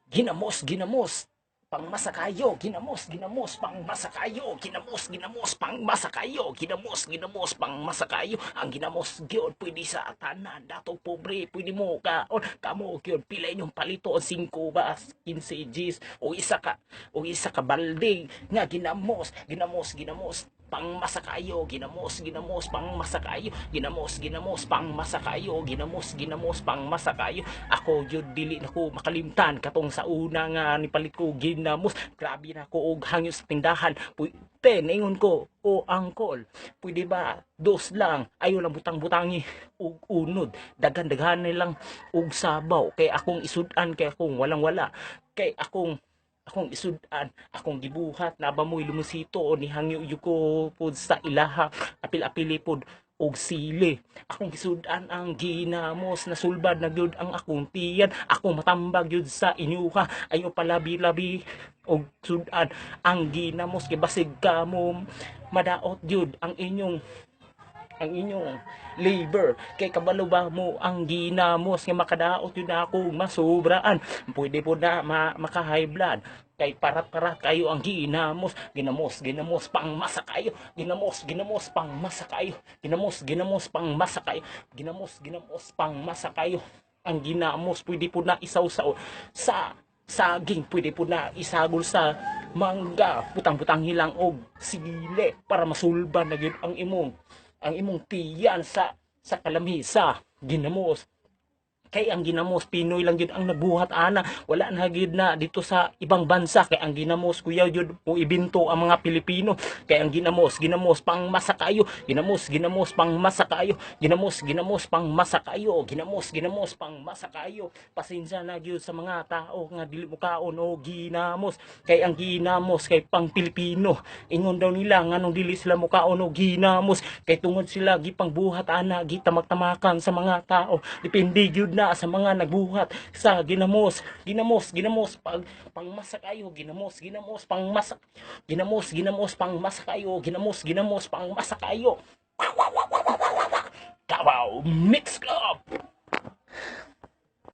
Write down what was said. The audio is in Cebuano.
Ginamos, ginamos, pangmasakayo, ginamos, ginamos, pangmasakayo, ginamos, ginamos, pangmasakayo, ginamos, ginamos, pangmasakayo. Ang ginamos gyud pwede sa tanan, dato pobre, pwede mo kaon, kamo gyud pila inyong palito, 5 ba, 15 Gs, o isa ka balde nga ginamos, ginamos, ginamos, pangmasakayo, ginamos, ginamos, pangmasakayo, ginamos, ginamos, pangmasakayo, ginamos, ginamos, pangmasakayo. Ako gyud dili na ko makalimtan katong sa una nga nipalit ko ginamos. Grabe na ko og hangyo sa tindahan. Pwede, ningon ko, "O angkol, pwede ba dos lang? Ayo lang butang-butangi og unod. Daghan-daghan lang og sabaw kay akong isud-an, kay akong walang-wala." Kay akong isud-an, akong gibuhat na ba mo'y lumusito o nihangyo yu ko pod sa ilaha, apil-apili pod og sili. Akong gisud-an ang ginamos, nasulbad na gyud ang akong tiyan, akong matambag gyud sa inyuha. Ayo palabi-labi og sud-an ang ginamos kay basig kamo madaot gyud ang inyong labor. Kay kabalo ba mo ang ginamos nga makadaot yun ako masubraan, pwede po na maka high blood kay parat-parat kayo ang ginamos. Ginamos, ginamos, pang masa kayo, ginamos, ginamos, pang masa kayo, ginamos, ginamos, pang masa kayo, ginamos, ginamos, pang masa kayo. Ang ginamos pwede po na isaw-saw sa saging, pwede po na isagol sa mangga, butang-butang hilang og sili para masulban na gyud ang imong tiyan sa kalamisa ginamos. Kay ang ginamos, Pinoy lang gyud ang nagbuhat ana, wala na gyud na dito sa ibang bansa. Kay ang ginamos, kuya, gyud mo ibinto ang mga Pilipino. Kay ang ginamos, ginamos, pang masa kayo, ginamos, ginamos, pang masa kayo, ginamos, ginamos, pang masa kayo, ginamos, ginamos, pang masa kayo. Pasensya na gyud sa mga tao nga dili mo kaon o ginamos, kay ang ginamos kay pang Pilipino. Ingon daw nila nganong dili sila mukaon og ginamos kay tungod sila gipangbuhat ana, gitamak-tamakan sa mga tao. Depende gyud na sa mga nagbuhat sa ginamos. Ginamos, ginamos, pag pangmasa kayo, ginamos, ginamos, pangmasa, ginamos, ginamos, pangmasa kayo, ginamos, ginamos, pangmasa kayo. Davao Mix Club.